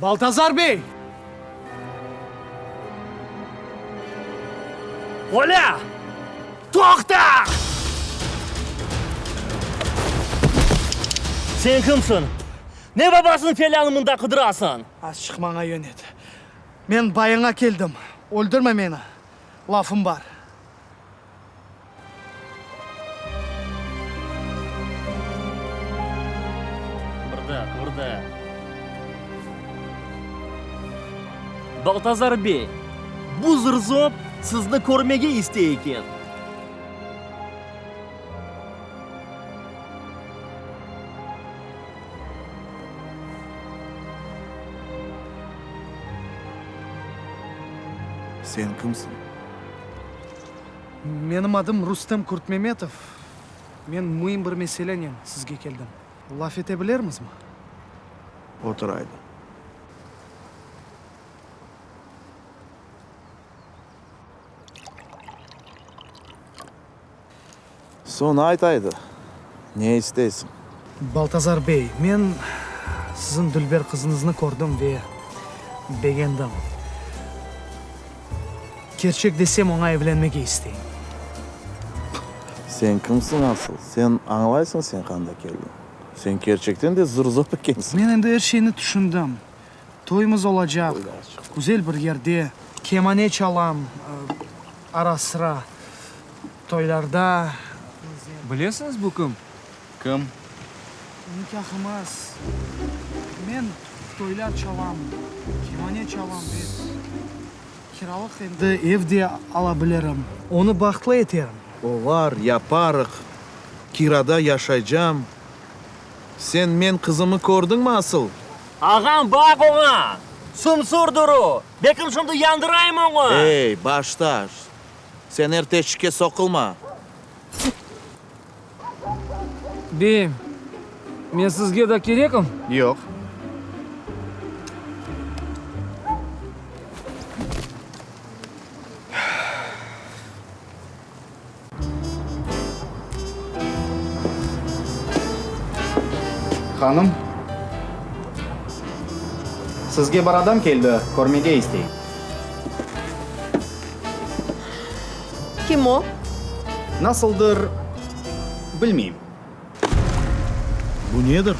Baltazar bey! Olâ! Toqta! Sen kimsiñ? Ne babasınıñ felânı mında qıdırasıñ? Azçıq maña yönet. Men bayıña keldim. Öldürme meni. Lafım bar. Qıbırda, qıbırda. Baltazar bey, bu zırzop sizni körmege istey eken. Sen kimsiñ? Menim adım Rustem Kurtmemetov. Men müim bir meselenen sizge keldim. Laf ete bilermizmi? Otur ayda. Soñ ayt ayda, ne isteysiñ? Baltazar bey, men siziñ dülber qızıñıznı kördim ve begendim. Kerçek desem, oña evlenmege isteyim. Sen kimsiñ asıl? Sen añlaysıñ sen qanda keldiñ? Sen kerçekten de zır-zop ekensiñ. Men endi er şeyni tüşündim. Toyumız olacaq, güzel bir yerde, kemane çalam ara-sıra, toylarda. Bilesiñiz bu kim? Kim? Nikâhımız. Men toylar çalam, kemane çalam ve kiralıq endi ev de ala bilirim. Onı bahtlı eterim. Olar, yaparıq, kirada yaşaycam. Sen men qızımı kördiñmi asıl? Ağam, baq oña! Sımsırdır o! Bekim şimdi yandırayım oñı! Ey, baştaş! Sen er teşikke soqulma! Beyim, men sizge da kerekim? Yoq. Hanım, sizge bir adam keldi, körmege istey. Kim o? Nasıldır, bilmeyim. Bu nedir?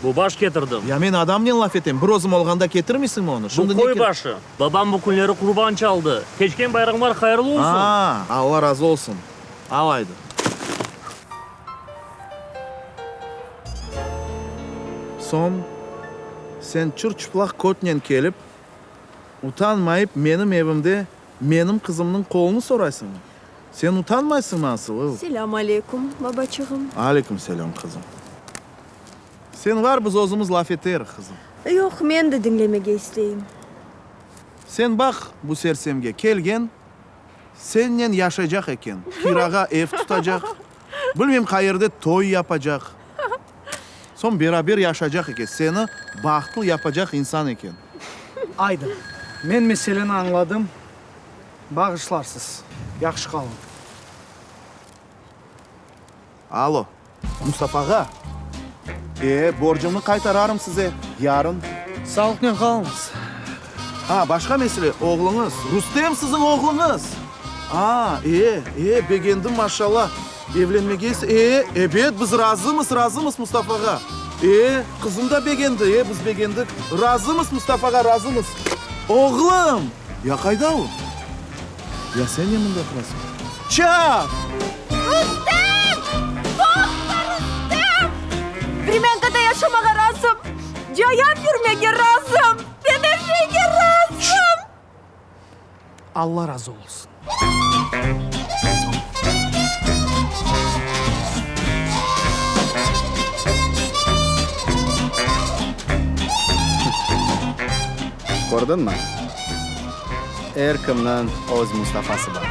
Bu baş ketirdim. Ya men adamnen laf etem, bir özüm olğanda ketirmeysiñmi onı? Bu Şimdi ne qoy kerek? başı. Babam bu künleri qurban çaldı. Keçken bayramlar hayırlı olsun. A, Alla razı olsun. Al aydı. Soñ, sen çır-çıplaq kötnen kelip, utanmayıp menim evimde menim qızımnıñ qolunı soraysıñmı? Sen utanmaysıñmı asıl? Selâm aleyküm, babaçığım. Aleyküm selâm, qızım. Sen var, biz özümiz laf eterik, qızım. Yoq, men de diñlemege isteyim. Sen baq bu sersemge, kelgen, sennen yaşaycaq eken, kirağa ev tutacaq, bilmeyim qayerde toy yapacaq, soñ beraber yaşaycaq eken, seni bahtlı yapacaq insan eken. Aydı, men meseleni añladım, bağışlarsız, yahşı qalıñ. Alo, Mustafa ağa. E, borcumnı qaytararım size yarın. Sağlıqnen qalıñız. A, başqa mesele, oğluñız, Rustem siziñ oğluñız. A, e, e, begendim, maşallah. Evlenmege ise, e, ebet, biz razımız, razımız, Mustafa ağa. E, qızım da begendi, e, biz begendik. Razımız, Mustafa ağa, razımız. Oğlum! Ya qayda o? Ya sen ne mında turasıñ? Çap! Rustem! Toqta, Rustem! Vremânkada yaşamağa razım, cayav yürmege razım, men er şeyge razım! Alla razı olsun. Kördiñmi? Er kimniñ öz Mustafası bar.